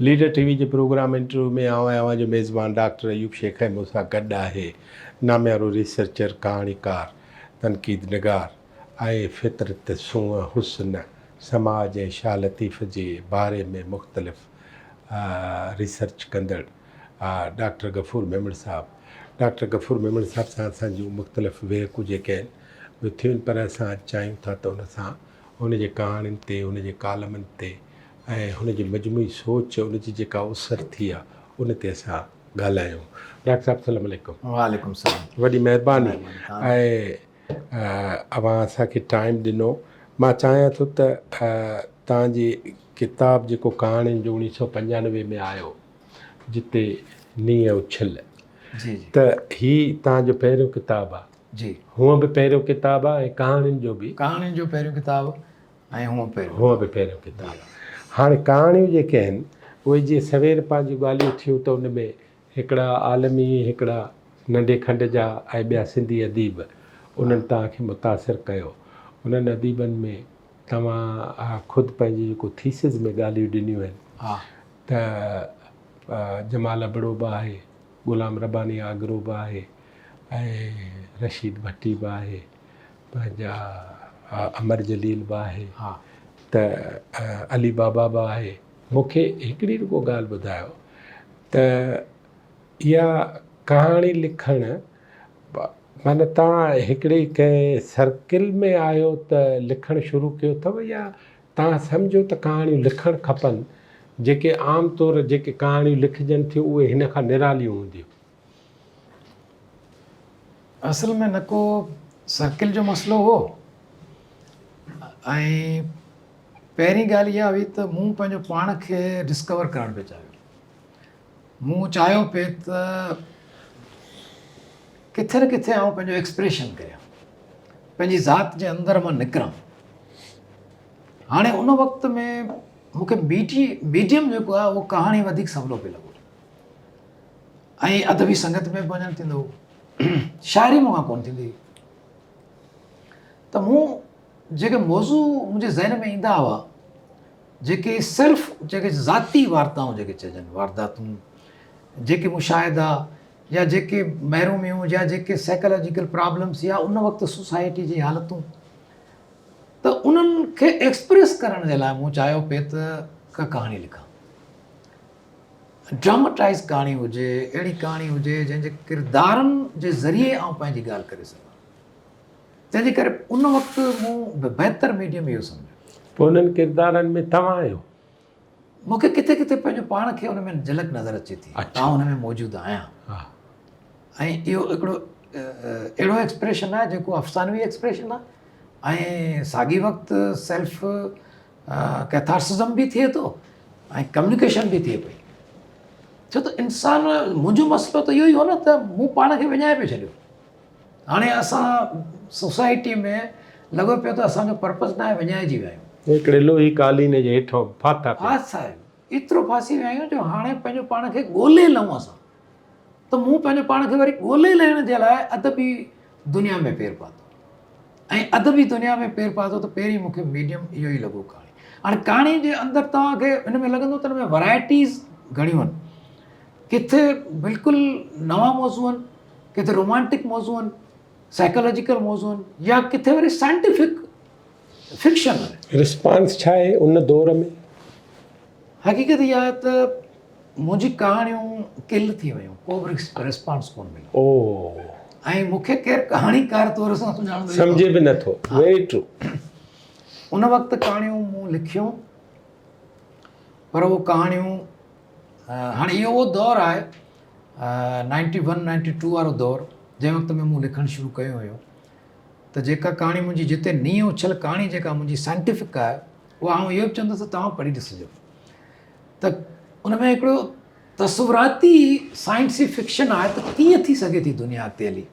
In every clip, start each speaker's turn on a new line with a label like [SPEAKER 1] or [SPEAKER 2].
[SPEAKER 1] Leader ٽي V جي programme interview ۾ آئون ۽ اوهان جو ميزبان ڊاڪٽر ايوب شيخ ۽ مون سان گڏ آهي ناميارو ريسرچر، ڪهاڻيڪار، تنقيد نگار ۽ فطرت، سونهن، حسن، سماج ۽ شاهه لطيف جي باري ۾ مختلف ريسرچ ڪندڙ ڊاڪٽر غفور ميمڻ صاحب. ڊاڪٽر غفور ميمڻ صاحب سان اسان جون مختلف ويهڪون جيڪي آهن اهي ٿيون پر اسان اڄ چاهيون ٿا ته ان سان هن جي ڪهاڻين تي، هن جي ڪالمن تي ۽ هن جي مجموعي سوچ، ان جي جيڪا اوسر ٿي آ، ان تي اسان ڳالهايون. ڊاڪٽر صاحب سلام عليڪم.
[SPEAKER 2] وعليڪم السلام.
[SPEAKER 1] وڏي مهرباني ۽ اوهان اسان کي ٽائيم ڏنو. مان چاهيان ٿو ته توهان جي ڪتاب جيڪو ڪهاڻين جو اوڻيهه سئو پنجانوي ۾ آيو جتي نينهن اڇل ته هي توهان جو پهريون ڪتاب آ.
[SPEAKER 2] جي.
[SPEAKER 1] هونء به پهريون ڪتاب آ ۽ ڪهاڻين جو به.
[SPEAKER 2] ڪهاڻين جو پهريون ڪتاب ۽ هونء به پهريون.
[SPEAKER 1] هونء به پهريون ڪتاب آ. هاڻي ڪهاڻيون جيڪي آهن اهي جيئن سوير پنهنجون ڳالهيون ٿيون ته ان ۾ هڪڙا عالمي، هڪڙا ننڍي کنڊ جا ۽ ٻيا سنڌي اديب انهن توهان کي متاثر ڪيو. انهن اديبن ۾ توهان خود پنهنجي جيڪو ٿيسز ۾ ڳالهيون ڏنيون آهن ته جمال ابڙو به آهي، غلام رباني آگرو به آهي ۽ رشيد ڀٽي به آهي، پنهنجا امر جليل به آهي ته علي بابا به آهي. مون کي هڪڙي رڳو ڳالهه ٻڌايو ته اها ڪهاڻي لکڻ معنيٰ توهان هڪڙي ڪنهن سرڪل ۾ آهيو ته لکڻ شروع ڪيو اٿو يا توهان سمجهو ته ڪهاڻيون لکڻ کپن جيڪي عام طور جيڪي ڪهاڻيون لکجن ٿيون اهي هن کان نراليون هونديون.
[SPEAKER 2] اصل ۾ نه ڪو سرڪل جو مسئلو هو ۽ پهرين ڳالهه اها هئي ته مون پنهنجو پاڻ کي ڊسڪور ڪرڻ پئي چاهيو. مون چاهيو پئي ته ڪٿي نه ڪٿي آئون پنهنجو ايڪسپريشن ڪريان، پنهنجي ذات جي اندر مان نڪران. هاڻي ان وقت ۾ مون کي ميڊيم جيڪو آهي اهو ڪهاڻي وڌيڪ سولو پئي لڳو ۽ ادبي سنگت ۾ به وڃڻ ٿيندو هو، شاعري مون کان ڪونه ٿيندي هئي. ته مون جيڪي موضوع منهنجي ذهن ۾ ايندا هئا، جيڪي صرف جيڪي ذاتي وارتائون جيڪي چئجن، وارداتون، جيڪي مشاهدا يا جيڪي محروميون يا جيڪي سائيڪالاجيڪل پرابلمس يا ان وقت سوسائٽي جي حالتون، ته انهن کي ايڪسپريس ڪرڻ جي لاء مون چاهيو پئي ته ڪا ڪهاڻي لکان. ڊراماٽائيز ڪهاڻي هجي، اهڙي ڪهاڻي هجي جنهن جي ڪردارن جي ذريعي آئون پنهنجي ڳالهه ڪري سگهان. تنهن جي ڪري ان وقت مون بهتر ميڊيم اهو سمجهيو.
[SPEAKER 1] پوء انهن ڪردارن ۾ توهان آهيو؟
[SPEAKER 2] مون کي ڪٿي ڪٿي پنهنجو پاڻ کي ان ۾ جهلڪ نظر اچي ٿي. آئون ان ۾ موجود آهيان. ۽ اهو هڪڙو اهڙو ايڪسپريشن آهي جيڪو افسانوي ايڪسپريشن آهي ۽ ساڳي وقت سيلف ڪيٿارسزم به ٿئي ٿو ۽ ڪميونيڪيشن به ٿئي پئي. ڇو ته انسان منهنجو مسئلو ته اهو ئي هو نه ته مون پاڻ کي وڃائي پئي ڇڏيو. هاڻي اسان سوسائٽي ۾ لڳو پيو ته اسان جو پرپز ناهي وڃائجي ويا آهيون.
[SPEAKER 1] هڪڙي لوهي قالين جي هيٺان ڦاٿا پيا.
[SPEAKER 2] ڦاسا آهيون. ايترو ڦاسي ويا آهيون جو هاڻي پنهنجو پاڻ کي ڳولي لهون اسان. ته مون پنهنجو پاڻ کي وري ڳولي لهڻ جي لاء ادبي دنيا ۾ پير پاتو. ۽ ادبي دنيا ۾ پير پاتو ته پهرين مون کي ميڊيم اهو ئي لڳو ڪهاڻي. هاڻي ڪهاڻي جي اندر توهان کي ان ۾ لڳندو ته ان ۾ ورائٽيز گهڻيون آهن. ڪٿي بلڪل نوان موضوع آهن. ڪٿي رومانٽڪ موضوع آهن، سائيڪالاجيڪل موضوع آهن يا ڪٿي وري سائنٽيفڪ فڪشن آهي.
[SPEAKER 1] رسپانس ڇا آهي ان دور ۾؟
[SPEAKER 2] حقيقت اها آهي ته منهنجي ڪهاڻيون ڪل ٿي ويون، ڪو به رسپانس ڪونه مليو. ۽ مون کي ڪير ڪهاڻيڪار طور سان سڃاڻندو ئي ڪونه.
[SPEAKER 1] سمجهي به نٿو. Very true.
[SPEAKER 2] ان وقت ڪهاڻيون مون لکيون پر اهو ڪهاڻيون هاڻي اهو اهو دور آهي نائنٽي ون نائنٽي ٽو وارو دور جنهن وقت ۾ مون لکڻ شروع ڪيو هيو ته جيڪا ڪهاڻي منهنجي جتي نينهن اڇل ڪهاڻي جيڪا منهنجي سائنٽيفڪ آهي اها آئون اهو به چوندس ته توهان پڙهي ڏسجو ته ان ۾ هڪڙو تصوراتي سائنسي فڪشن آهي ته ڪيئن ٿي سگهي ٿي دنيا اڳتي هلي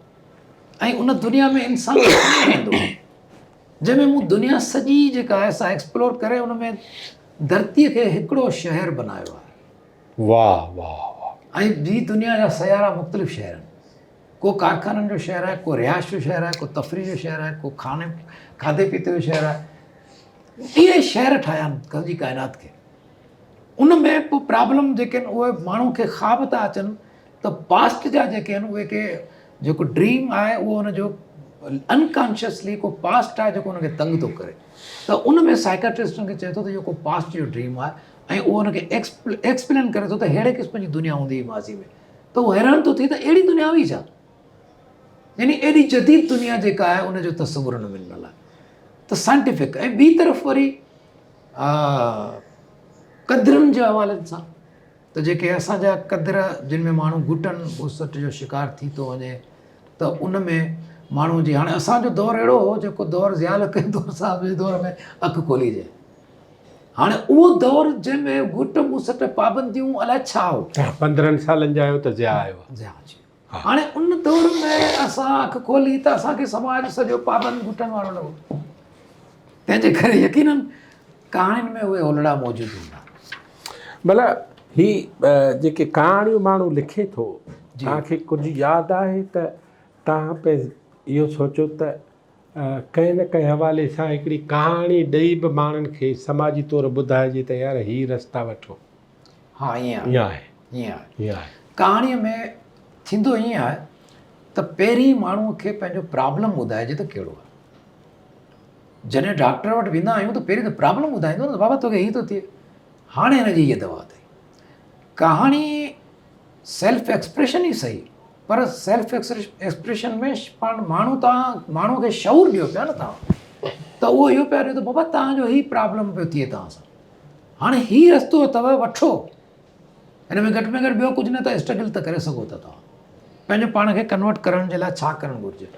[SPEAKER 2] ۽ ان دنيا ۾ انسان ڪيئن رهندو جنهن ۾ مون دنيا سڄي جيڪا آهي سا ايڪسپلور ڪري ان ۾ ڌرتيء کي هڪڙو شهر بنايو آهي.
[SPEAKER 1] واهه واهه واهه.
[SPEAKER 2] ۽ ٻي دنيا جا سيارا مختلف شهر آهن. ڪو ڪارخانن جو شهر آهي، ڪو رهائش جو شهر آهي، ڪو تفريح جو شهر آهي، ڪو کاني کاڌي پيتي جو شهر آهي. اهي شهر ٺاهيا آهن سڄي ڪائنات کي. ان ۾ پوء پرابلم جيڪي آهن اهي ماڻهو کي خواب ٿا اچن ته پاسٽ جا جيڪي آهن اهي ڪي جيڪو ڊريم آهي اهو ان جو انڪانشسلي ڪو پاسٽ آهي جيڪو ان کي تنگ ٿو ڪري ته ان ۾ سائيڪاٽرسٽ ان کي چئي ٿو ته اهو ڪو پاسٽ جو ڊريم آهي ۽ اهو ان کي ايڪسپلين ڪري ٿو ته ههڙي قسم جي دنيا هوندي هئي ماضي ۾ ته هو حيران ٿو ٿئي ته اهڙي دنيا هئي ڇا؟ يعني ايڏي جديد دنيا جيڪا آهي ان جو تصور ان ۾ ڏنل آهي ته سائنٽيفڪ ۽ ٻي طرف وري قدرن جي حوالن سان ته جيڪي اسان جا قدر جن ۾ ماڻهو گهٽن گهسٽ جو شڪار ٿي ٿو وڃي ته ان ۾ ماڻهو جي هاڻي اسان جو دور اهڙو هو جيڪو دور ضياء الحق جي دور صاحب جي دور ۾ اک کولي جي هاڻي اهو دور جنهن ۾ گهٽ گهسٽ پابنديون الائي ڇا هو.
[SPEAKER 1] توهان 15 سالن جا آهيو ته ضياء آيو آهي.
[SPEAKER 2] ضياء اچي ويو. هاڻي ان دور ۾ اسان اک کولي ته اسان کي سماج سڄو پابند گهٽن وارو لڳو. تنهن جي ڪري يقينن ڪهاڻين ۾ اهي اولڙا موجود هوندا.
[SPEAKER 1] ڀلا هي جيڪي ڪهاڻيون ماڻهو لکي ٿو توهان کي ڪجهه ياد آهي ته توهان پئي اهو سوچيو ته ڪنهن نه ڪنهن حوالي سان هڪڙي ڪهاڻي ڏئي به ماڻهن کي سماجي طور ٻڌائجي ته يار هي رستا وٺو.
[SPEAKER 2] ها ائين آهي. ائين آهي. ائين آهي. ڪهاڻيء ۾ ٿيندو ائين آهي ته پهرين ماڻهوء کي پنهنجو پرابلم ٻڌائجي ته ڪهڙو آهي. جڏهن ڊاڪٽر وٽ ويندا آهيون ته پهرين ته پرابلم ٻڌائيندو نه ته بابا توکي هي ٿو ٿئي هاڻي هن جي هيء دوا اٿئي. ڪهاڻي سيلف ايڪسپريشن ئي سهي پر سيلف ايڪسپريشن ۾ پاڻ ماڻهو تان ماڻهو کي شعور ڏيو پيا نه تان ته اهو اهو پيا ڏيو ته بابا تان جو هي پرابلم پيو ٿئي تان سان هاڻي هي رستو اٿو وٺو هن ۾ گهٽ ۾ گهٽ ٻيو ڪجهه نه ته اسٽرگل ته ڪري سگهو ٿا توهان پنهنجو پاڻ کي ڪنورٽ ڪرڻ جي لاء ڇا ڪرڻ گهرجي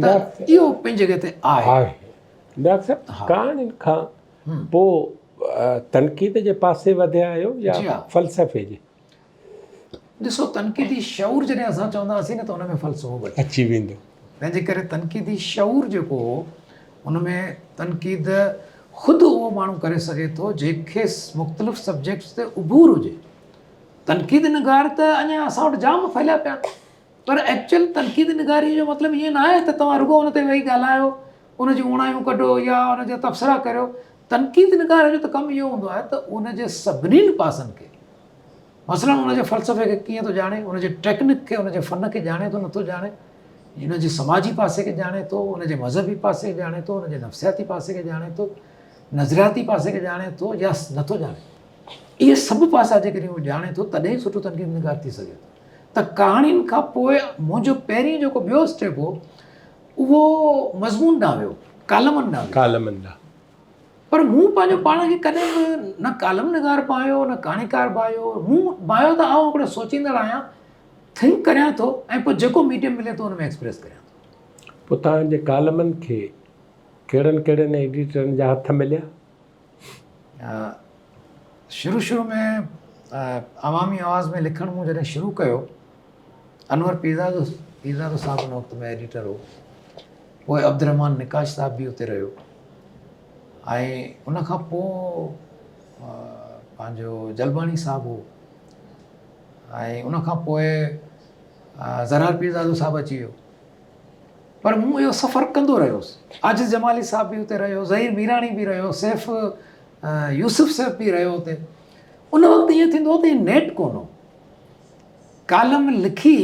[SPEAKER 2] ته اهو پنهنجي جڳهه تي آهي.
[SPEAKER 1] ڊاڪٽر صاحب ڪهاڻين کان پوء تنقيد جي پاسي وڌيا آهيو يا فلسفي جي؟
[SPEAKER 2] ڏسو تنقيدي شعور جڏهن اسان چونداسين نه ته ان ۾ فلسفو به
[SPEAKER 1] اچي ويندو.
[SPEAKER 2] تنهن جي ڪري تنقيدي شعور جيڪو هو ان ۾ تنقيد خود اهو ماڻهو ڪري سگهي ٿو جنهن کي مختلف سبجيڪٽس تي عبور هجي. تنقيد نگار ته اڃا اسان وٽ جام ڦهليا پيا آهن پر ايڪچوئل تنقيد نگاري جو مطلب ائين ناهي ته توهان رڳو ان تي ويهي ڳالهايو، ان جون اوڻايون ڪڍو يا ان جا تبصرا ڪريو. تنقيد نگار جو ته ڪم اهو هوندو آهي ته ان جي سڀني پاسن کي مثلاً ان جي فلسفي کي ڪيئن ٿو ڄاڻي، ان جي ٽيڪنڪ کي، ان جي فن کي ڄاڻي ٿو نٿو ڄاڻي، ان جي سماجي پاسي کي ڄاڻي ٿو، ان جي مذهبي پاسي کي ڄاڻي ٿو، ان جي نفسياتي پاسي کي ڄاڻي ٿو، نظرياتي پاسي کي ڄاڻي ٿو يا نٿو ڄاڻي. اهي سڀ پاسا جيڪڏهن هو ڄاڻي ٿو تڏهن ئي سٺو تنقيد نگار ٿي سگهي ٿو. ته ڪهاڻين کان پوء منهنجو پهرين جيڪو ٻيو اسٽيپ هو اهو مضمون ڏانهن ويو، ڪالمن ڏانهن ويو.
[SPEAKER 1] ڪالمن ڏانهن.
[SPEAKER 2] پر مون پنهنجو پاڻ کي ڪڏهن به نه ڪالم نگار ڀانئيو نه ڪهاڻيڪار ڀانئيو. مون ڀانئيو ته آئون هڪڙو سوچيندڙ آهيان، ٿنڪ ڪريان ٿو ۽ پوء جيڪو ميڊيم ملي ٿو ان ۾ ايڪسپريس ڪريان ٿو.
[SPEAKER 1] پوء توهان جي ڪالمن کي ڪهڙن ڪهڙن ايڊيٽرن جا هٿ مليا؟
[SPEAKER 2] شروع شروع ۾ عوامي آواز ۾ لکڻ مون جڏهن شروع ڪيو انور پيرزادو پيرزادو صاحب ان وقت ۾ ايڊيٽر هو پوء عبدالرحمان نقاش صاحب به اتي رهيو ۽ ان کان پوء پنهنجو جلباڻي صاحب هو ۽ ان کان پوء زرار پيرزادو صاحب اچي ويو پر مون اهو سفر ڪندو رهيس. عاجز جمالي صاحب به اتي رهيو، ظهير ميراڻي به رهيو، سيف يوسف سيف به رهيو اتي. ان وقت ائين ٿيندو هو ته هي نيٽ ڪونه هو. ڪالم لکي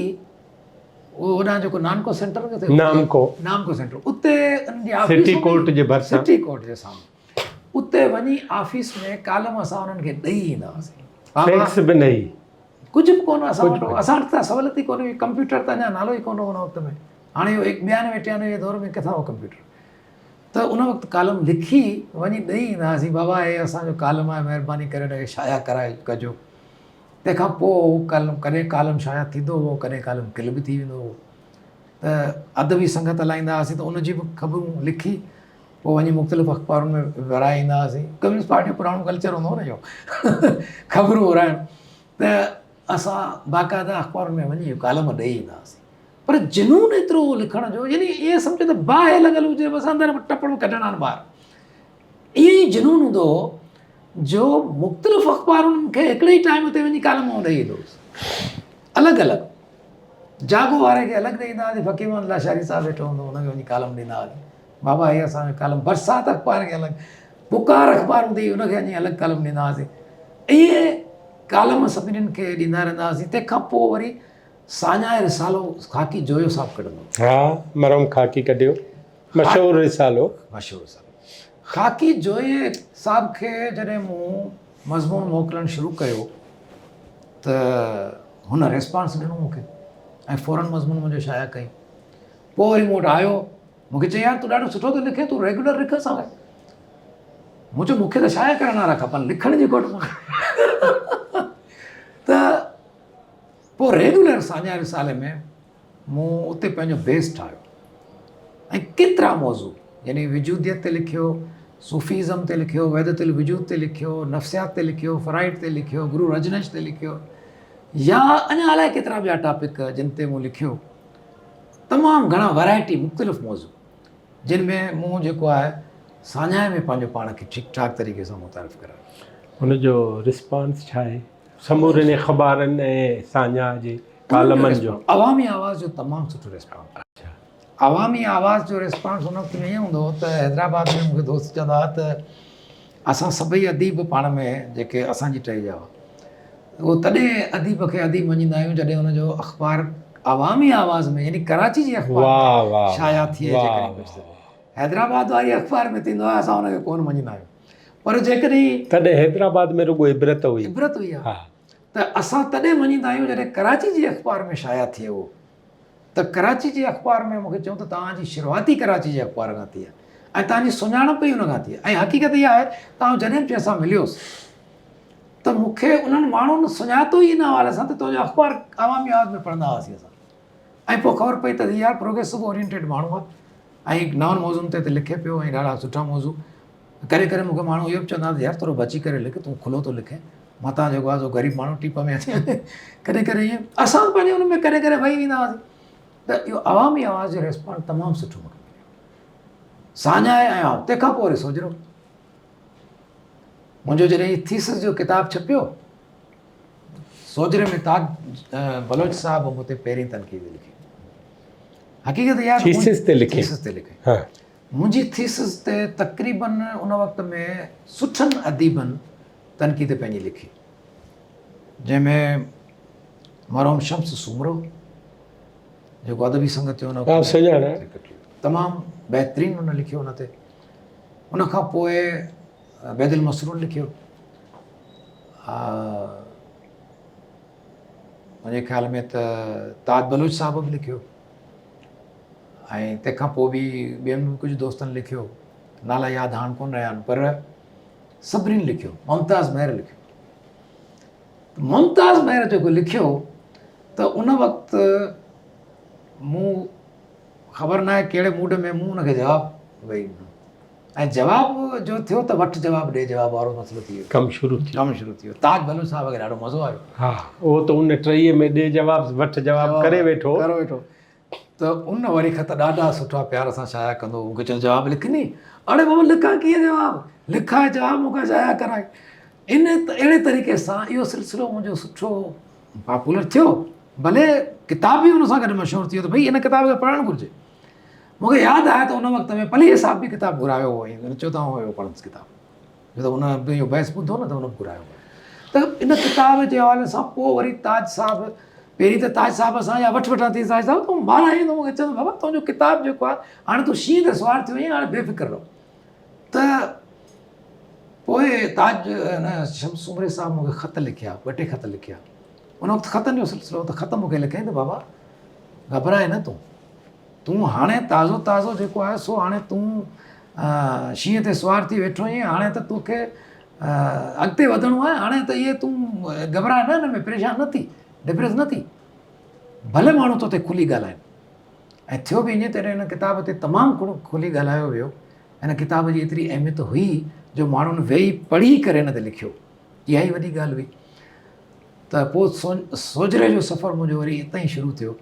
[SPEAKER 2] اهو هوڏانهن جيڪو نانڪو سينٽر ڪٿي
[SPEAKER 1] نامڪو
[SPEAKER 2] نامڪو سينٽر اتي ان جي آفيس
[SPEAKER 1] سٽي ڪورٽ جي ڀرسان
[SPEAKER 2] سٽي ڪورٽ جي سامهون اتي وڃي آفيس ۾ ڪالم اسان انهن کي ڏئي ايندا هئاسين.
[SPEAKER 1] فيڪس به نه هئي.
[SPEAKER 2] ڪجهه به ڪونه اسان وٽ هو. اسان وٽ ته سهولت ئي ڪونه هئي. ڪمپيوٽر ته اڃا نالو ئي ڪونه هو ان وقت ۾. هاڻي اهو 92 93 جي دور ۾ ڪٿان هو ڪمپيوٽر. ته ان وقت ڪالم لکي وڃي ڏئي ايندا هئاسين بابا هي اسان جو ڪالم آهي مهرباني ڪري ان کي شايع ڪرائي ڪجو. تنهن کان پوء اهو ڪالم ڪڏهن ڪالم شايع ٿيندو هو ڪڏهن ڪالم ڪل به ٿي ويندو هو. ته ادبي سنگت هلائيندا هئاسين ته ان جي به خبرون لکي پوء وڃي مختلف اخبارن ۾ ورهائي ايندا هئاسين. ڪميونسٽ پارٽي جو پراڻو ڪلچر هوندو هو نه اهو خبرون ورهائڻ ته اسان باقاعده اخبارن ۾ وڃي اهو ڪالم ڏئي ايندا هئاسين. پر جنون ايترو هو لکڻ جو يعني ائين سمجهو ته باهه لڳل هجي بس اندر ۾ ٽپڙ ڪڍڻا آهن ٻاهر. ائين ئي جنون هوندو هو جو مختلف اخبارن کي هڪڙي ئي ٽائيم تي وڃي ڪالم آئون ڏئي ايندو هوس. الڳ الڳ. جاڳو واري کي الڳ ڏئي ايندا هئاسين فقير محمد لاشاري صاحب ويٺو هوندو هو ان کي وڃي ڪالم ڏيندا هئاسين. بابا هي اسان جو ڪالم برسات اخبار کي الڳ پڪار اخبار هوندي هئي ان کي وڃي الڳ ڪالم ڏيندا هئاسين. ائين ڪالم سڀنين کي ڏيندا رهندا هئاسين. تنهن کان پوء وري ساڃاهه رسالو خاڪي جويو صاحب ڪڍندو هو.
[SPEAKER 1] ها مرحوم خاڪي ڪڍيو مشهور رسالو.
[SPEAKER 2] مشهور رسالو. خاڪي جويي صاحب کي جڏهن مون مضمون موڪلڻ شروع ڪيو ته هن ريسپانس ڏنو مون کي ۽ فورن مضمون منهنجو شايع ڪيائين. پوء وري مون وٽ آيو مون کي چيائين يار تون ڏاڍو سٺو ٿو لکين تون ريگيولر لک اسان لاء. مون چيو مون کي ته شايع ڪرڻ وارا کپن لکڻ جي کوٽ ڪونهي. ته پوء ريگيولر ساڃاهه رسالي ۾ مون اتي پنهنجو بيس ٺاهيو ۽ ڪيترا موضوع يعني وجوديت تي لکيو، صوفيزم تي لکيو، وحدت الوجود تي لکيو، نفسيات تي لکيو، فرائيڊ تي لکيو، گرو رجنيش تي لکيو يا اڃا الائي ڪيترا ٻيا ٽاپڪ جن تي مون لکيو. تمام گهڻا ورائٽي مختلف موضوع جن ۾ مون جيڪو آهي ساڃاهه ۾ پنهنجو پاڻ کي ٺيڪ ٺاڪ طريقي سان متعارف ڪرايو.
[SPEAKER 1] ان جو رسپانس ڇا آهي سمورين اخبارن ۽ ساڃاهه جي ڪالمن جو؟
[SPEAKER 2] عوامي آواز جو تمام سٺو رسپانس آهي. عوامي آواز جو رسپانس ان وقت ۾ ائين هوندو هو ته حيدرآباد ۾ مون کي دوست چوندا هئا ته اسان سڀئي اديب پاڻ ۾ جيڪي اسان جي ٽهي جا هئا اهو تڏهن اديب کي اديب مڃيندا آهيون جڏهن ان جو اخبار عوامي آواز ۾ يعني ڪراچي جي اخبار ۾ شايع ٿئي جيڪڏهن ڪجهه ته حيدرآباد واري اخبار ۾ ٿيندو آهي اسان ان کي ڪونه مڃيندا آهيون پر جيڪڏهن
[SPEAKER 1] تڏهن حيدرآباد ۾ رڳو عبرت هئي
[SPEAKER 2] عبرت هئي ها ته اسان تڏهن مڃيندا آهيون جڏهن ڪراچي جي اخبار ۾ شايع ٿئي اهو ته ڪراچي جي اخبار ۾ مون کي چيو ته توهان جي شروعات ئي ڪراچي جي اخبار کان ٿي آهي ۽ توهان جي سڃاڻپ ئي ان کان ٿي آهي ۽ حقيقت اها آهي ته آئون جڏهن به ڪنهن سان مليس ته مون کي انهن ماڻهن سڃاتو ئي ان حوالي سان ته تنهنجو اخبار عوامي آواز ۾ پڙهندا هئاسين اسان ۽ پوء خبر پئي ته يار پروگريسو اورينٽيڊ ماڻهو آهي ۽ نون موضوعن تي لکي پيو ۽ ڏاڍا سٺا موضوع ڪڏهن ڪڏهن مون کي ماڻهو اهو به چوندا آهن ته يار ٿورو بچي ڪري لک تون کلو ٿو لکين متان جيڪو آهي سو غريب ماڻهو ٽيپ ۾ اچي وڃي ڪڏهن ڪڏهن ائين اسان به پنهنجي ان ۾ ڪڏهن ڪڏهن وهي ويندا هئاسين ته اهو عوامي آواز جو ريسپانس تمام سٺو مون کي مليو ساڃاهه ۽ آئون تنهن کان پوء وري سوجهرو منهنجو جڏهن هي ٿيسز جو ڪتاب ڇپيو سوجهري ۾ تاج بلوچ صاحب مون تي پهرين تنقيد لکي حقيقت اها
[SPEAKER 1] ٿيسز تي لکي
[SPEAKER 2] ٿيسز تي لکي ها منهنجي ٿيسز تي تقريباً ان وقت ۾ سٺن اديبن تنقيد پنهنجي لکي، جنهن ۾ مرحوم شمس سومرو جيڪو ادبي سنگت جو ان وقت تمام بهترين ان لکيو ان تي، ان کان پوء بيدل مسرور لکيو، منهنجي خيال ۾ ته تاج بلوچ صاحب به لکيو. ۽ تنهن کان پوء به ٻين به ڪجهه دوستن لکيو، نالا ياد هاڻ ڪونه رهيا آهن پر سڀني لکيو، ممتاز مهر لکيو. ممتاز مهر جيڪو لکيو ته ان وقت مون خبر ناهي ڪهڙي موڊ ۾ مون ان کي جواب وئي ڏنو ۽ جواب جو ٿيو ته وٺ جواب ڏي جواب وارو مسئلو ٿي ويو.
[SPEAKER 1] ڪم شروع ٿي
[SPEAKER 2] ڪم شروع ٿي ويو. تاج بلوچ صاحب کي ڏاڍو مزو آيو.
[SPEAKER 1] ها اهو ته ان ٽئي ۾ ڏي جواب وٺ جواب ڪري ويٺو.
[SPEAKER 2] ڪري ويٺو. ته ان وري خط ڏاڍا سٺا پيار سان شايع ڪندو هو. مون کي چيو جواب لکني؟ اڙي بابا لکان ڪيئن جواب؟ لکائي جواب مون کان شايع ڪرائي. ان اهڙي طريقي سان اهو سلسلو منهنجو سٺو پاپولر ٿيو. ڀلي ڪتاب به ان سان گڏ مشهور ٿي ويو ته ڀئي ان ڪتاب کي پڙهڻ گهرجي. مون کي ياد آهي ته ان وقت ۾ پليجي صاحب به ڪتاب گهرايو هو ۽ هن چيو ته آئون اهو پڙهندس ڪتاب. ڇو ته ان به اهو بحث ٻڌو نه ته ان به گهرايو هو. ته ان ڪتاب جي حوالي سان پوء وري تاج صاحب پهرين ته تاج صاحب سان اها وٺ وٺان ٿي تاج صاحب تون ٻاهران ايندو مون کي چوندو بابا تنهنجو ڪتاب جيڪو آهي هاڻي تون شينهن تي سوار ٿيو آهين هاڻي بي فڪر رهو. ته پوء تاج نه شمس سومري صاحب مون کي خط لکيا ٻه ٽي خط لکيا. ان وقت خطن جو سلسلو هو ته خط مون کي لکيائين ته بابا گهٻرائي نه تون. تون هاڻي تازو تازو جيڪو آهي سو هاڻي تون شينهن تي سوار ٿي ويٺو آهين، هاڻي ته توکي اڳتي وڌڻو آهي، هاڻي ته اهي تون گهٻراء نه، ان ۾ پريشان نه ٿي، ڊپريس نه ٿي، ڀلي ماڻهو تو تي کلي ڳالهائن. ۽ ٿيو به ائين ته ان ڪتاب تي تمام گهڻو کلي ڳالهايو ويو. ان ڪتاب جي ايتري اهميت هئي جو ماڻهن ويهي پڙهي ڪري ان تي لکيو. اها ئي وڏي ڳالهه هئي. ته پوء سوجهري جو سفر منهنجو وري اتان ئي شروع ٿيو.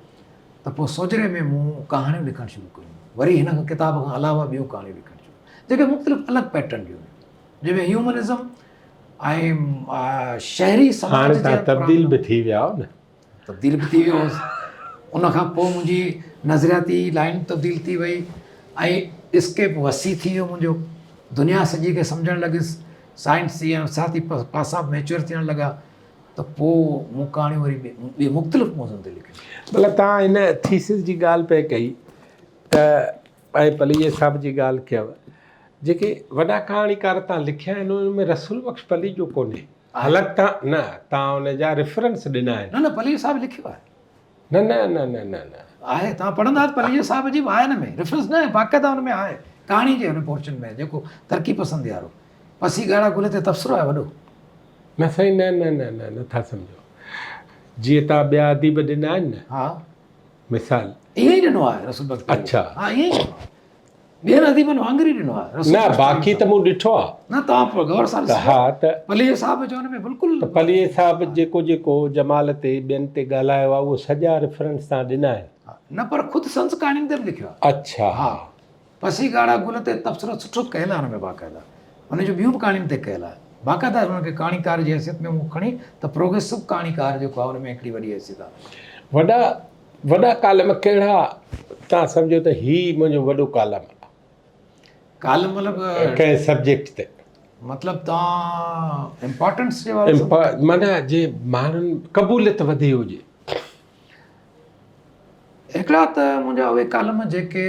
[SPEAKER 2] ته پوء سوجهري ۾ مون ڪهاڻيون لکڻ شروع ڪيون. وري هن ڪتاب کان علاوه ٻيون ڪهاڻيون لکڻ شروع جيڪي مختلف الڳ پيٽرن جون هيون جنهن ۾ هيومنزم ۽ شهري سماج
[SPEAKER 1] هاڻي تان تبديل به ٿي ويا آهيو نه.
[SPEAKER 2] تبديل به ٿي ويو هوس. ان کان پوء منهنجي نظرياتي لائن تبديل ٿي وئي ۽ اسڪيپ وسيع ٿي ويو منهنجو. دنيا سڄي کي سمجهڻ لڳس. سائنسي ۽ نفسياتي پاسا به ميچوئر ٿيڻ لڳا ته پوء مون ڪهاڻيون وري ٻي مختلف موضوعن تي لکيون.
[SPEAKER 1] مطلب توهان هن ٿيسز جي ڳالهه پئي ڪئي ته ۽ پليجي صاحب جي ڳالهه ڪيو جيڪي وڏا ڪهاڻيڪار توهان لکيا آهن انهن ۾ رسول بخش پليجو ڪونهي حالانڪ توهان نه توهان ان جا ريفرنس ڏنا آهن.
[SPEAKER 2] نه نه پليجي صاحب لکيو آهي.
[SPEAKER 1] نه نه نه نه نه نه.
[SPEAKER 2] آهي توهان پڙهندا ته پليجي صاحب جي به آهي ان ۾ ريفرنس نه باقاعده ان ۾ آهي ڪهاڻي جي ان پورشن ۾ جيڪو ترقي پسندي وارو پسي ڳاڙها گل تي تبصرو آهي وڏو.
[SPEAKER 1] نه سائين نه نه نه نه نه ٿا سمجهو جيئن توهان ٻيا اديب ڏنا آهن نه
[SPEAKER 2] ها
[SPEAKER 1] مثال
[SPEAKER 2] ائين ئي ڏنو آهي رسول بخش پليجي
[SPEAKER 1] اڇا
[SPEAKER 2] ها ائين ئي ڏنو آهي ٻين اديبن وانگر ئي ڏنو آهي
[SPEAKER 1] نه باقي ته مون ڏٺو آهي.
[SPEAKER 2] نه توهان غور سان ڏسو
[SPEAKER 1] ها ته
[SPEAKER 2] پليجي صاحب جو ان ۾ بلڪل
[SPEAKER 1] ته پليجي صاحب جيڪو جيڪو جمال تي ٻين تي ڳالهايو آهي اهو سڄا ريفرنس توهان ڏنا آهن.
[SPEAKER 2] نه پر خود سنس ڪهاڻين تي به لکيو آهي.
[SPEAKER 1] اڇا
[SPEAKER 2] ها پسي ڳاڙها گل تي تبصرو سٺو ڪيل آهي ان ۾ باقاعده ان جون ٻيون به ڪهاڻين تي ڪيل آهي باقاعده ان کي ڪهاڻيڪار جي حيثيت ۾ مون کڻي ته پروگريسو ڪهاڻيڪار جيڪو آهي ان ۾ هڪڙي وڏي حيثيت آهي.
[SPEAKER 1] وڏا وڏا ڪالم ڪهڙا توهان سمجهو ته هي منهنجو وڏو ڪالم آهي؟
[SPEAKER 2] ڪالم مطلب
[SPEAKER 1] ڪنهن سبجيڪٽ تي.
[SPEAKER 2] مطلب توهان امپارٽنس جي حوالي
[SPEAKER 1] سان. معنيٰ جي ماڻهن قبوليت وڌي هجي.
[SPEAKER 2] هڪڙا ته منهنجا اهي ڪالم جيڪي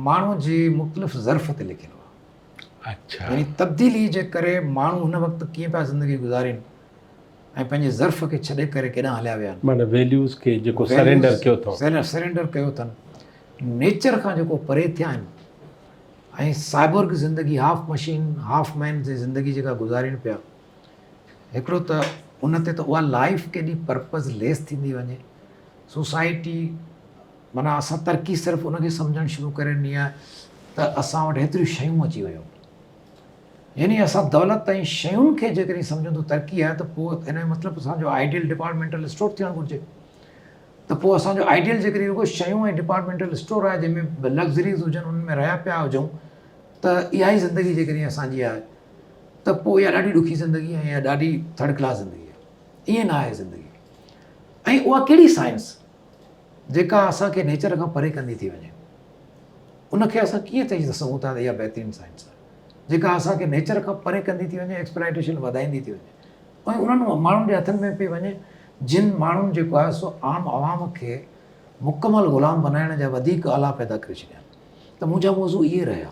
[SPEAKER 2] ماڻهو جي مختلف ظرف تي لکيل هئا.
[SPEAKER 1] اڇا.
[SPEAKER 2] يعني تبديلي جي ڪري ماڻهو هن وقت ڪيئن پيا زندگي گذارين. ۽ پنهنجي ظرف کي ڇڏي ڪري ڪيڏانهن هليا ويا آهن.
[SPEAKER 1] معنيٰ ويليوز کي جيڪو سرينڊر ڪيو
[SPEAKER 2] اٿئون. سرينڊر ڪيو اٿن. نيچر کان جيڪو پري ٿيا آهن ۽ سائبورگ زندگي هاف مشين هاف مين جي زندگي جيڪا گذارين پيا هڪڙو ته ان تي ته اها لائف ڪيڏي پرپز ليس ٿيندي وڃي سوسائٽي معنيٰ اسان ترقي صرف ان کي سمجهڻ شروع ڪري ڏني آهي ته اسان وٽ هيتريون شيون اچي ويون يعني اسان دولت ۽ شين کي جيڪڏهن سمجهون ته ترقي آهي ته پوء ان جو مطلب اسان جو آئيڊيل ڊپارٽمينٽل اسٽور ٿيڻ گهرجي ته پوء اسان جو آئيڊيل جيڪڏهن رڳو شيون ۽ ڊپارٽمينٽل اسٽور آهي جنهن ۾ لگزريز هجن انهن ۾ رهيا پيا هجون ته اها ئي زندگي جيڪڏهن اسان جي آهي ته پوء اها ڏاڍي ڏکي زندگي آهي ۽ ڏاڍي ٿرڊ ڪلاس زندگي آهي ائين نه آهي زندگي ۽ اها ڪهڙي سائنس جيڪا اسان کي نيچر کان پري ڪندي ٿي وڃي ان کي اسان ڪيئن چئي سگهون ٿا ته اها بهترين سائنس آهي جيڪا اسان کي نيچر کان پري ڪندي ٿي وڃي، ايڪسپلائيٽيشن وڌائيندي ٿي وڃي ۽ انهن ماڻهن جي هٿن ۾ پئي وڃي جن ماڻهن جيڪو آهي سو عام عوام کي مڪمل غلام بنائڻ جا وڌيڪ آلا پيدا ڪري ڇڏيا آهن ته منهنجا موضوع اهي رهيا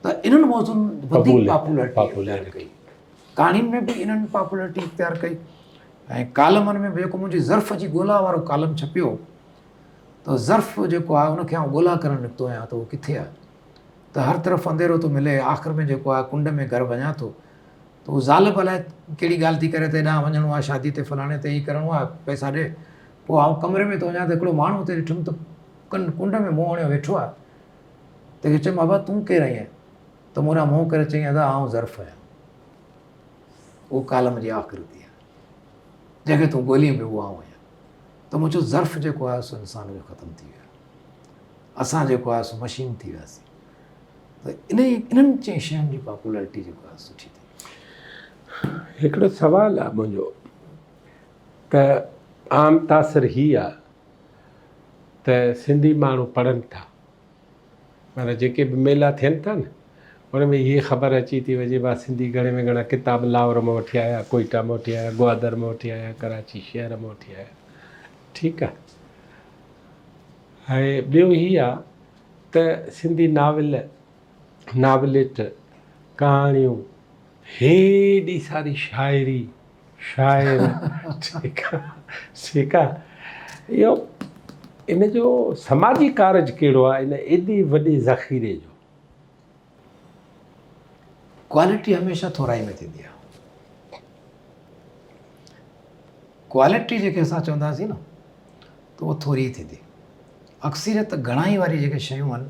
[SPEAKER 2] ته انهن موضوعن وڌيڪ پاپولرٽي اختيار ڪئي ڪهاڻين ۾ به انهن پاپولرٽي اختيار ڪئي ۽ ڪالمن ۾ به جيڪو منهنجي ظرف جي ڳولا وارو ڪالم ڇپيو ته ظرف جيڪو آهي ان کي آئون ڳولا ڪرڻ نڪتو آهيان ته اهو ڪٿي آهي ته هر طرف انڌيرو ٿو ملي، آخر ۾ جيڪو آء ڪنڊ ۾ گهر وڃان ٿو ته هو زال به الائي ڪهڙي ڳالهه ٿي ڪري ته هيڏانهن وڃڻو آهي شادي تي فلاڻي تي هي ڪرڻو آهي پئسا ڏي. پوء آئون ڪمري ۾ ٿو وڃان ته هڪڙو ماڻهو اتي ڏٺم ته ڪن ڪنڊ ۾ منهن هڻيو ويٺو آهي. تنهن کي چيم ابا تون ڪير آهين؟ ته مون ڏانهن منهن ڪري چيائين ادا آئون ظرف آهيان. اهو ڪالم جي آخرتي آهي. جنهن کي تون ڳولين پيو اهو آئون آهيان. ته مون چيو ظرف جيڪو آهي سو انسان جو ختم ٿي ويو آهي. اسان جيڪو آهي سو مشين ٿي وياسين ته انهي انهن چئن شين جي پاپولرٽي جيڪو آهي سٺي ٿي.
[SPEAKER 1] هڪڙو سوال آهي منهنجو ته عام تاثر هي آهي ته سنڌي ماڻهو پڙهن ٿا معنيٰ جيڪي به ميلا ٿين ٿا نه ان ۾ هي خبر اچي ٿي وڃي ڀا سنڌي گهڻي ۾ گهڻا ڪتاب لاهور مان وٺي آيا ڪوئيٽا مان وٺي آيا گوادر مان وٺي آيا ڪراچي شهر مان وٺي آيا ٺيڪ آهي ۽ ٻيو هي آ ته سنڌي ناول، ناوليٽ، ڪهاڻيون، هيڏي ساري شاعري، شاعر، ٺيڪ آ، ٺيڪ آ، اهو ان جو سماجي ڪارج ڪهڙو آ ان ايڏي وڏي ذخيري جو؟
[SPEAKER 2] ڪوالٽي هميشه ٿورائي ۾ ٿيندي آ. ڪوالٽي جيڪي اسان چونداسين نه ته اها ٿوري ئي ٿيندي. اڪثريت گهڻائي واري جيڪي شيون آهن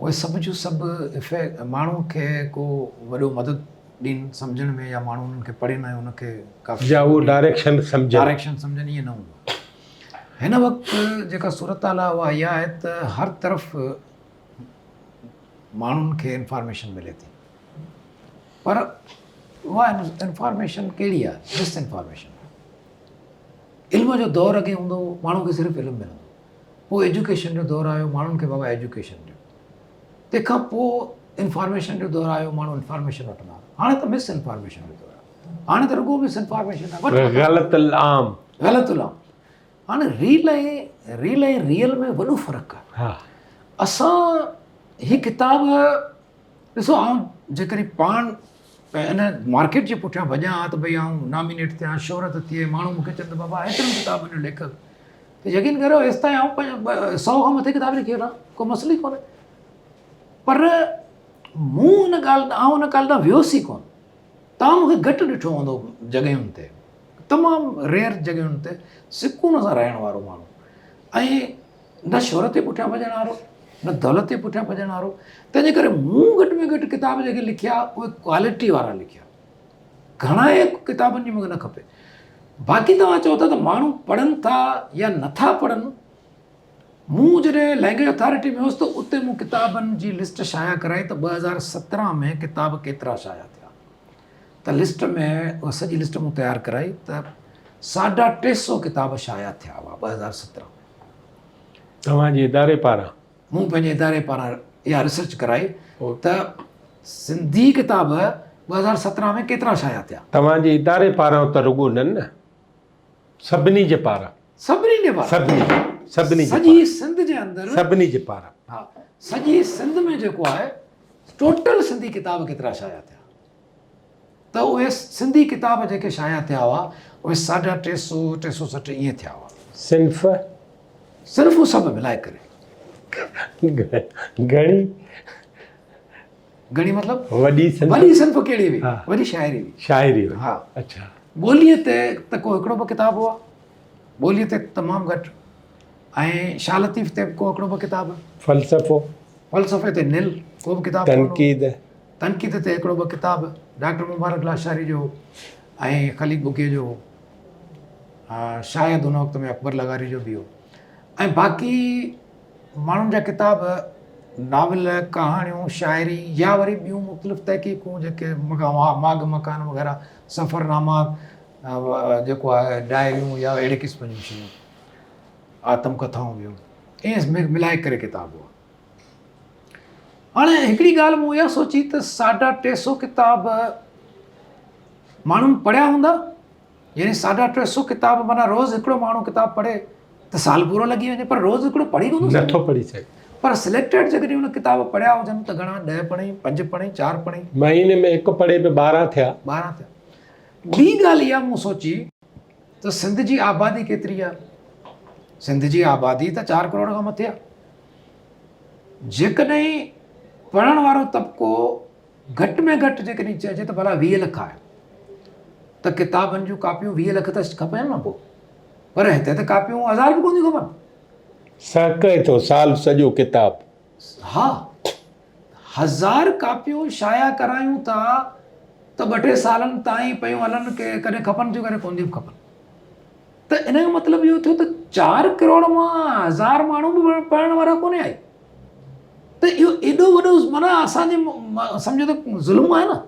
[SPEAKER 2] اهي سڀ جون سڀ افيڪٽ ماڻهو کي ڪو وڏو مدد ڏين سمجهڻ ۾ يا ماڻهو انهن کي پڙهن ۽ ان کي
[SPEAKER 1] ڪافي يا اهو ڊائريڪشن سمجهن
[SPEAKER 2] ڊائريڪشن سمجهن ائين نه هوندو هن وقت جيڪا صورتحال آهي اها اها آهي ته هر طرف ماڻهن کي انفارميشن ملي ٿي پر اها انفارميشن ڪهڙي آهي مس انفارميشن علم جو دور اڳي هوندو هو ماڻهو کي صرف علم ملندو هو پوء ايجوڪيشن جو دور آيو ماڻهن کي بابا ايجوڪيشن ڏيو. تنهن کان پوء انفارميشن جو دور آيو، ماڻهو انفارميشن وٺندا هئا. هاڻي ته مس انفارميشن جو دور آهي. هاڻي ته رڳو مس انفارميشن آهي.
[SPEAKER 1] غلط العام.
[SPEAKER 2] غلط العام. هاڻي ريل ۽ ريل ۽ ريئل ۾ وڏو فرق آهي.
[SPEAKER 1] ها.
[SPEAKER 2] اسان هي ڪتاب ڏسو آئون جيڪڏهن پاڻ ان مارڪيٽ جي پٺيان ڀڄان ها ته ڀئي آئون نامينيٽ ٿيان، شهرت ٿئي، ماڻهو مون کي چون ته بابا ايترن ڪتابن جو ليکڪ، ته يقين ڪريو ايستائين آئون سئو کان مٿي ڪتاب لکي وٺان، ڪو مسئلو ئي ڪونهي. پر مون ان ڳالهه ڏانهن، آئون ان ڳالهه ڏانهن ويس ئي ڪونه. توهان مون کي گهٽ ڏٺو هوندو جڳهين تي، تمام ريئر جڳهين تي سڪون سان رهڻ وارو ماڻهو ۽ نه شهرت جي پٺيان ڀڄڻ وارو، نه دولت جي پٺيان ڀڄڻ وارو. تنهنجي ڪري مون گهٽ ۾ گهٽ ڪتاب جيڪي لکيا اهي ڪوالٽي وارا لکيا. گهڻائي ڪتابن جي مون کي نه کپي. باقي توهان چئو ٿا ته ماڻهو پڙهن ٿا يا نٿا پڙهن، مون جڏهن لينگويج اٿارٽي ۾ هوس ته اتي مون ڪتابن جي لسٽ شايع ڪرائي ته 2017 ۾ ڪتاب ڪيترا شايع ٿيا ته لسٽ ۾ اها سڄي لسٽ مون تيار ڪرائي ته ساڍا ٽي سو ڪتاب شايع ٿيا هئا 2017 ۾.
[SPEAKER 1] توهان جي اداري پاران؟
[SPEAKER 2] مون پنهنجي اداري پاران اها ريسرچ ڪرائي ته سنڌي ڪتاب 2017 ۾ ڪيترا شايع ٿيا.
[SPEAKER 1] توهان جي اداري پاران ته رڳو نه نه سڀني جي پاران.
[SPEAKER 2] سڀني جي پاران.
[SPEAKER 1] سڀني سڀني جي
[SPEAKER 2] سڄي سنڌ جي اندر.
[SPEAKER 1] سڀني جي پاران.
[SPEAKER 2] ها سڄي سنڌ ۾ جيڪو آهي ٽوٽل سنڌي ڪتاب ڪيترا شايع ٿيا ته اهي سنڌي ڪتاب جيڪي شايع ٿيا هئا اهي ساڍا ٽي سو ٽي سو سٺ ائين ٿيا هئا.
[SPEAKER 1] صنف؟
[SPEAKER 2] صنفون سڀ ملائي ڪري.
[SPEAKER 1] گهڻي؟
[SPEAKER 2] گهڻي مطلب؟
[SPEAKER 1] وڏي صنف.
[SPEAKER 2] وڏي صنف ڪهڙي هئي؟ وڏي شاعري هئي.
[SPEAKER 1] شاعري هئي.
[SPEAKER 2] ها.
[SPEAKER 1] اڇا.
[SPEAKER 2] ٻوليء تي ته ڪو هڪڙو ٻه ڪتاب هئا. ٻوليء تي تمام گهٽ ۽ شاهه لطيف تي به ڪو هڪڙو ٻه ڪتاب.
[SPEAKER 1] فلسفو.
[SPEAKER 2] فلسفي تي نل، ڪو به ڪتاب ڪونه هو.
[SPEAKER 1] تنقيد.
[SPEAKER 2] تنقيد تي هڪڙو ٻه ڪتاب ڊاڪٽر مبارڪ لاشاري جو ۽ خليق ٻگهيي جو هو. شايد ان وقت ۾ اڪبر لغاري جو به هو ۽ باقي ماڻهن جا ڪتاب ناول، ڪهاڻيون، شاعري يا وري ٻيون مختلف تحقيقون جيڪي ماڳ مڪان وغيره سفرناما جيڪو آهي ڊائريون يا اهڙي قسم جون شيون آتم ڪٿائون ٻيون ائين ملائي ڪري ڪتاب هئا. هاڻي هڪڙي ڳالهه مون اها سوچي ته ساڍا ٽي سو ڪتاب ماڻهن پڙهيا هوندا يعني ساڍا ٽي سو ڪتاب معنيٰ روز هڪڙو ماڻهو ڪتاب پڙهي ته سال پورو لڳي وڃي پر روز هڪڙو پڙهي ڪونه
[SPEAKER 1] سگهي. نٿو پڙهي سگهي.
[SPEAKER 2] پر سليڪٽيڊ جيڪڏهن ان ڪتاب پڙهيا هجن ته گهڻا ڏهه پڙهي، پنج پڙهي، چار پڙهي.
[SPEAKER 1] مهيني ۾ هڪ پڙهي به ٻارهن ٿيا.
[SPEAKER 2] ٻارهن ٿيا. ٻي ڳالهه اها مون سوچي ته سنڌ جي آبادي ڪيتري آهي؟ سنڌ جي آبادي ته چار ڪروڙ کان مٿي آهي. جيڪڏهن پڙهڻ وارو طبقو گهٽ ۾ گهٽ جيڪڏهن چئجي ته ڀلا 20 لک آهي ته ڪتابن جون ڪاپيون 20 لک ته کپن نه پوء پر هتي ته ڪاپيون هزار به ڪونه ٿيون کپن.
[SPEAKER 1] سهڪي ٿو سال سڄو ڪتاب.
[SPEAKER 2] ها هزار ڪاپيون شايع ڪرايون ٿا ته ٻه ٽي سالن تائين پيون هلن ڪي ڪڏهن کپن ٿيون ڪڏهن ڪونه ٿيون کپن ته ان جو مطلب اهو ٿيو ته چار ڪروڙ مان هزار ماڻهو به پڙهڻ وارا ڪونهي آهي ته اهو ايڏو وڏو معنيٰ اسان جي سمجهو ته ظلم آهي نه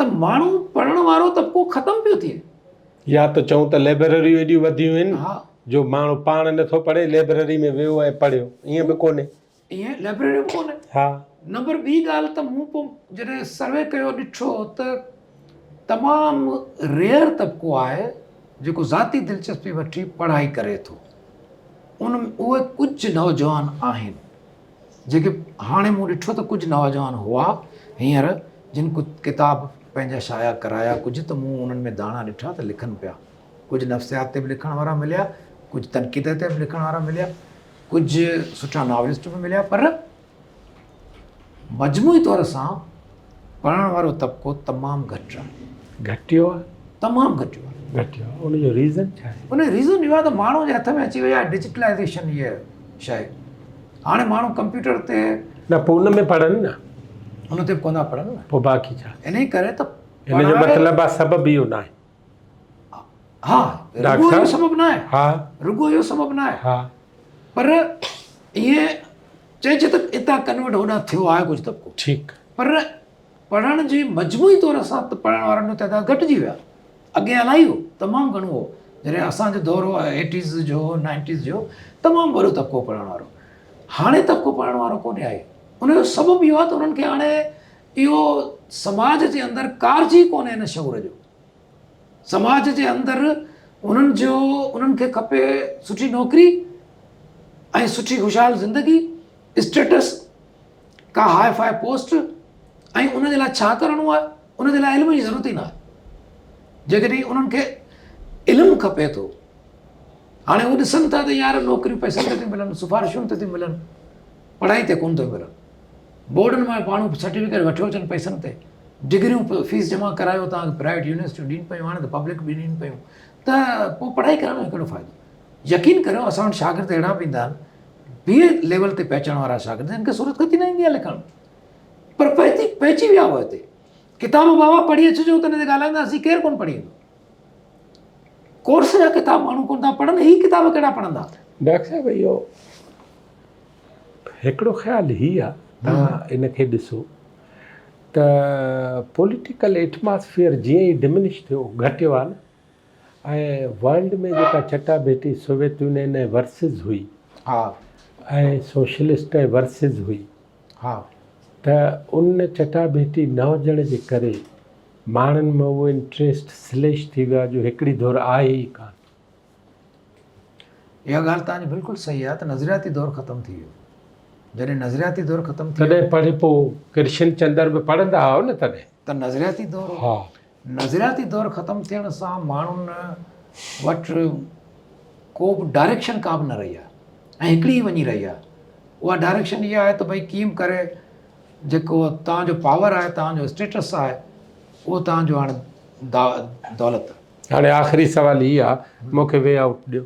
[SPEAKER 2] ته ماڻهو پڙهڻ وارو طبقو ختم پيو ٿئي.
[SPEAKER 1] يا ته چئون ته لئبرريون ايڏيون وڌيون آهن جو ماڻهو پاڻ نٿو پڙهي لئبرري ۾ ويو ۽ پڙهيو ائين به ڪونهي.
[SPEAKER 2] ائين لئبرريون به ڪونهي.
[SPEAKER 1] ها.
[SPEAKER 2] نمبر ٻي ڳالهه ته مون پوء جڏهن سروي ڪيو ڏٺو ته تمام ريئر طبقو آهي جيڪو ذاتي دلچسپي وٺي پڙهائي ڪري ٿو. ان اهي ڪجهه نوجوان آهن جيڪي هاڻي مون ڏٺو ته ڪجهه نوجوان هئا هينئر جن ڪتاب پنهنجا شايع ڪرايا ڪجهه ته مون انهن ۾ داڻا ڏٺا ته لکن پيا ڪجهه نفسيات تي به لکڻ وارا مليا ڪجهه تنقيد تي به لکڻ وارا مليا ڪجهه سٺا ناولسٽ به مليا پر مجموعي طور سان پڙهڻ وارو طبقو تمام گهٽ آهي.
[SPEAKER 1] گهٽيو آهي؟
[SPEAKER 2] تمام گهٽيو آهي.
[SPEAKER 1] گهٽيو آهي. ان جو ريزن ڇا آهي؟
[SPEAKER 2] ان جو ريزن اهو آهي ته ماڻهو جي هٿ ۾ اچي وئي آهي ڊجيٽلائيزيشن هيء شيء. هاڻي ماڻهو ڪمپيوٽر تي.
[SPEAKER 1] نه پوء ان ۾ پڙهن نه.
[SPEAKER 2] ان تي به ڪونه ٿا پڙهن نه.
[SPEAKER 1] پوء باقي ڇا؟
[SPEAKER 2] انهيء ڪري ته.
[SPEAKER 1] ان جو مطلب آهي سبب اهو ناهي.
[SPEAKER 2] ها رڳو اهو سبب ناهي.
[SPEAKER 1] ها.
[SPEAKER 2] رڳو اهو سبب ناهي.
[SPEAKER 1] ها.
[SPEAKER 2] پر ائين چئجي ته اتان ڪنورٽ هوڏانهن ٿيو آهي ڪجهه طبقو.
[SPEAKER 1] ٺيڪ.
[SPEAKER 2] پر پڙهڻ جي مجموعي طور سان ته پڙهڻ وارن جو تعداد گهٽجي ويو آهي. اڳي الائي هو، تمام گهڻو هو. جڏهن اسان جو دور هو ايٽيز جو، نائنٽيز جو، تمام وڏو طبقو پڙهڻ وارو. هاڻي طبقو پڙهڻ وارو ڪونهي آهي. ان جو سبب اهو آهي ته انهن کي هاڻي اهو سماج جي اندر ڪارج ئي ڪونهي ان شعور جو. سماج جي اندر انهن جو انهن کي کپي سٺي نوڪري ۽ سٺي خوشحال زندگي، اسٽيٽس، ڪا هاء فاء پوسٽ ۽ ان جي لاء ڇا ڪرڻو آهي ان جي لاء علم جي ضرورت ئي نه آهي. جيڪڏهن انهن کي علم کپي ٿو هاڻي هو ڏسن ٿا ته يار نوڪريون پئسن تي ٿيون ملن، سفارشن تي ٿيون ملن، پڙهائي تي ڪونه ٿيون ملن. بورڊن مان ماڻهو سرٽيفڪيٽ وٺيو اچن پئسن تي، ڊگريون فيس جمع ڪرايو توهان کي پرائيويٽ يونيورسٽيون ڏين پيون هاڻي ته پبلڪ به ڏين پيون ته پوء پڙهائي ڪرڻ ۾ ڪهڙو فائدو. يقين ڪريو اسان وٽ شاگرد اهڙا به ايندا آهن بي اي ليول تي پهچڻ وارا شاگرد جن کي صورتخطي نه ايندي آهي لکڻ پر پهچي پهچي ويا هئا هتي ڪتاب بابا پڙهي اچجو ته ان تي ڳالهائينداسين ڪير ڪونه پڙهي ايندو. ڪورس جا ڪتاب ماڻهو ڪونه ٿا پڙهن هي ڪتاب ڪهڙا پڙهندا.
[SPEAKER 1] ڊاڪٽر صاحب اهو هڪڙو خيال هي آ توهان ان کي ڏسو ته پوليٽيڪل ايٽماسفيئر جيئن ئي ڊمنش ٿيو گهٽيو آ نه ۽ ورلڊ ۾ جيڪا چٽا ڀيٽي سوويت يونين ۽ ورسز هئي
[SPEAKER 2] ها
[SPEAKER 1] ۽ سوشلسٽ ۽ ورسز هئي
[SPEAKER 2] ها
[SPEAKER 1] ته ان چٽا ڀيٽي نه هجڻ جي ڪري ماڻهن ۾ اهو انٽريسٽ سليش ٿي ويو آهي جو هڪڙي ڌر آهي ئي ڪانه.
[SPEAKER 2] اها ڳالهه توهان جي بلڪل صحيح آهي ته نظرياتي دور ختم ٿي ويو. جڏهن نظرياتي دور ختم ٿي ويو.
[SPEAKER 1] تڏهن پڙهي پوء ڪرشن چندر به پڙهندا هئا نه تڏهن.
[SPEAKER 2] ته نظرياتي دور هو.
[SPEAKER 1] ها.
[SPEAKER 2] نظرياتي دور ختم ٿيڻ سان ماڻهن وٽ ڪو به ڊائريڪشن ڪا به نه رهي آهي ۽ هڪڙي ئي وڃي رهي آهي. اها ڊائريڪشن اها آهي ته ڀئي ڪيئن به ڪري جيڪو توهان جو پاور آهي، توهان جو اسٽيٽس آهي، اهو توهان جو هاڻي دولت آهي.
[SPEAKER 1] هاڻي آخري سوال هي آ، مون کي وي آئوٽ ڏيو.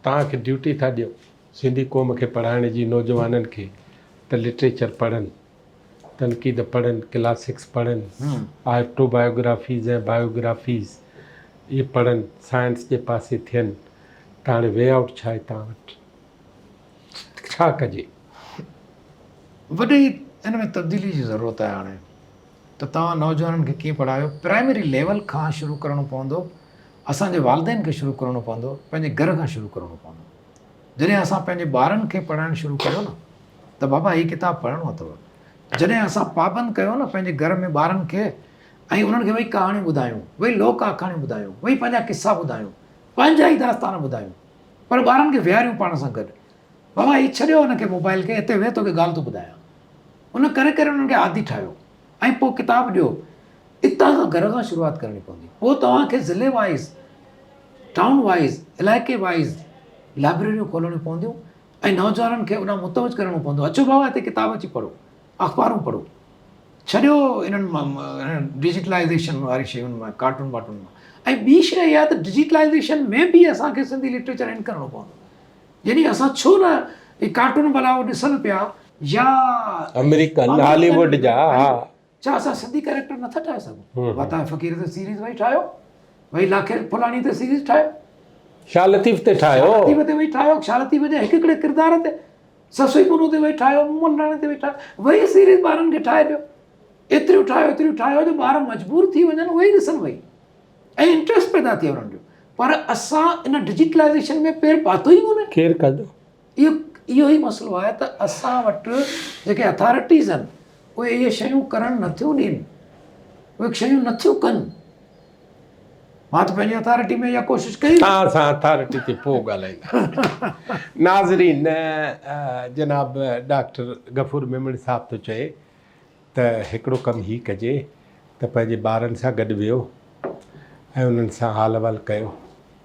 [SPEAKER 1] توهان کي ڊيوٽي ٿا ڏيون سنڌي قوم کي پڙهائڻ جي، نوجوانن کي ته لٽريچر پڙهن، تنقيد پڙهن، ڪلاسڪس پڙهن، آٽو بايوگرافيز ۽ بايوگرافيز اهي پڙهن، سائنس جي پاسي ٿين ته هاڻي وي آئوٽ ڇا آهي توهان وٽ؟ ڇا ڪجي؟
[SPEAKER 2] وڏي ان ۾ تبديلي جي ضرورت آهي هاڻي ته توهان نوجوانن کي ڪيئن پڙهايو پرائمري ليول کان شروع ڪرڻو پوندو اسان جي والدين کي شروع ڪرڻو پوندو پنهنجي گهر کان شروع ڪرڻو پوندو جڏهن اسان پنهنجي ٻارن کي پڙهائڻ شروع ڪيو نه ته بابا هي ڪتاب پڙهڻو اٿو جڏهن اسان پابند ڪيو نه پنهنجي گهر ۾ ٻارن کي ۽ انهن کي وئي ڪهاڻيون ٻڌايون وئي لوڪ آکاڻيون ٻڌايون وئي پنهنجا قصا ٻڌايون پنهنجا ئي داستان ٻڌايون پر ٻارن کي ويهاريون پاڻ سان گڏ. بابا هي ڇڏيو ان کي موبائل کي هتي ويهه توکي ڳالهه ٿو ٻڌايان. ان ڪري ڪري انهن کي عادي ٺاهيو ۽ پوء ڪتاب ڏيو. اتان کان گهر کان شروعات ڪرڻي پوندي. پوء توهان کي ضلعي وائيز، ٽائون وائيز، علائقي وائيز لائبريريون کولڻيون پونديون ۽ نوجوانن کي اوڏانهن متوجه ڪرڻو پوندو. اچو بابا هتي ڪتاب اچي پڙهو. اخبارون پڙهو. ڇڏيو انهن ڊجيٽلائيزيشن واري شين مان ڪارٽون وارٽون مان ۽ ٻي شيء اها ته ڊجيٽلائيزيشن ۾ به اسان کي سنڌي لٽريچر ان ڪرڻو پوندو يعني اسان ڇو نه هي ڪارٽون ڀلا هو ڏسن پيا يا
[SPEAKER 1] آمريڪن هالي ووڊ جا ها
[SPEAKER 2] ڇا اسان سنڌي ڪريڪٽر نٿا ٺاهي سگهون وتاء فقير تي سيريز وئي ٺاهيو وئي لاکي ڦلاڻي تي سيريز ٺاهيو
[SPEAKER 1] شاهه لطيف تي ٺاهيو
[SPEAKER 2] شاهه لطيف تي وئي ٺاهيو شاهه لطيف جي هڪ هڪڙي ڪردار تي سسئي پنهون تي ويهي ٺاهيو، مومل راڻي تي ويهي ٺاهيو، ويهي سيريز ٻارن کي ٺاهي ڏيو. ايتريون ٺاهيو ايتريون ٺاهيو جو ٻار مجبور ٿي وڃن اهي ئي ڏسن ويهي ۽ انٽريسٽ پيدا ٿئي انهن جو. پر اسان ان ڊجيٽلائيزيشن ۾ پير پاتو ئي ڪونهي.
[SPEAKER 1] ڪير ڪندو؟
[SPEAKER 2] اهو اهو ئي مسئلو آهي ته اسان وٽ جيڪي اٿارٽيز آهن اهي اهي شيون ڪرڻ نٿيون ڏين، اهي شيون نٿيون ڪن. مان ته پنهنجي اٿارٽي ۾ اها ڪوشش ڪئي.
[SPEAKER 1] توهان سان اٿارٽي تي پوء ڳالهائينداسين. ناظرين جناب ڊاڪٽر غفور ميمڻ صاحب ٿو چئي ته هڪڙو ڪم هي ڪجي ته پنهنجي ٻارن سان گڏ ويهو ۽ انهن سان حال احوال ڪيو،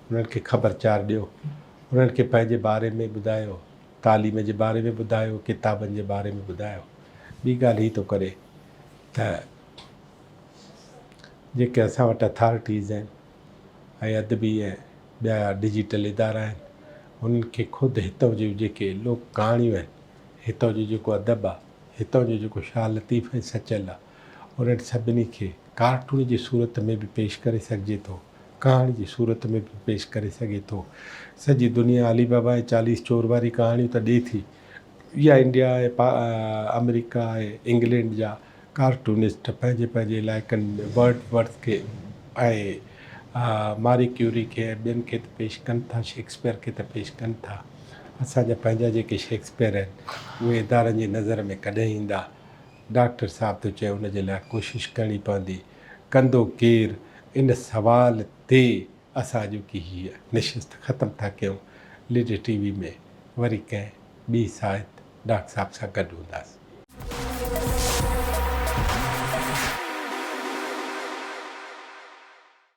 [SPEAKER 1] انهن کي خبر چار ڏيو، انهن کي پنهنجي باري ۾ ٻڌايو، تعليم جي باري ۾ ٻڌايو، ڪتابن جي باري ۾ ٻڌايو. ٻي ڳالهه هي ٿو ڪري ته. جيڪي اسان وٽ اٿارٽيز آهن ۽ ادبي ۽ ٻيا ڊجيٽل ادارا آهن انهن کي خود هتان جون جيڪي لوڪ ڪهاڻيون آهن، هتان جو جيڪو ادب آهي، هتان جو جيڪو شاهه لطيف ۽ سچل آهي انهن سڀني کي ڪارٽون جي صورت ۾ به پيش ڪري سگهجي ٿو، ڪهاڻي جي صورت ۾ به پيش ڪري سگهي ٿو. سڄي دنيا علي بابا ۽ چاليس چور واري ڪهاڻيون ته ڏئي ٿي يا انڊيا ۽ آمريڪا ۽ انگلينڊ جا ڪارٽونسٽ پنهنجي پنهنجي علائقن ۾ ورڊ ورٿ کي ۽ ماري ڪيوري کي ۽ ٻين کي ته پيش ڪن ٿا، شيڪسپيئر کي ته پيش ڪن ٿا اسان جا پنهنجا جيڪي شيڪسپيئر آهن، اهي ادارن جي نظر ۾ ڪڏهن ايندا؟ ڊاڪٽر صاحب ٿو چئي ان جي لاء ڪوشش ڪرڻي پوندي. ڪندو ڪير؟ ان سوال تي اسان اڄوڪي هيء نشست ختم ٿا ڪيون. ليڊر ٽي وي ۾ وري ڪنهن ٻي ساعت ڊاڪٽر صاحب سان گڏ هونداسين.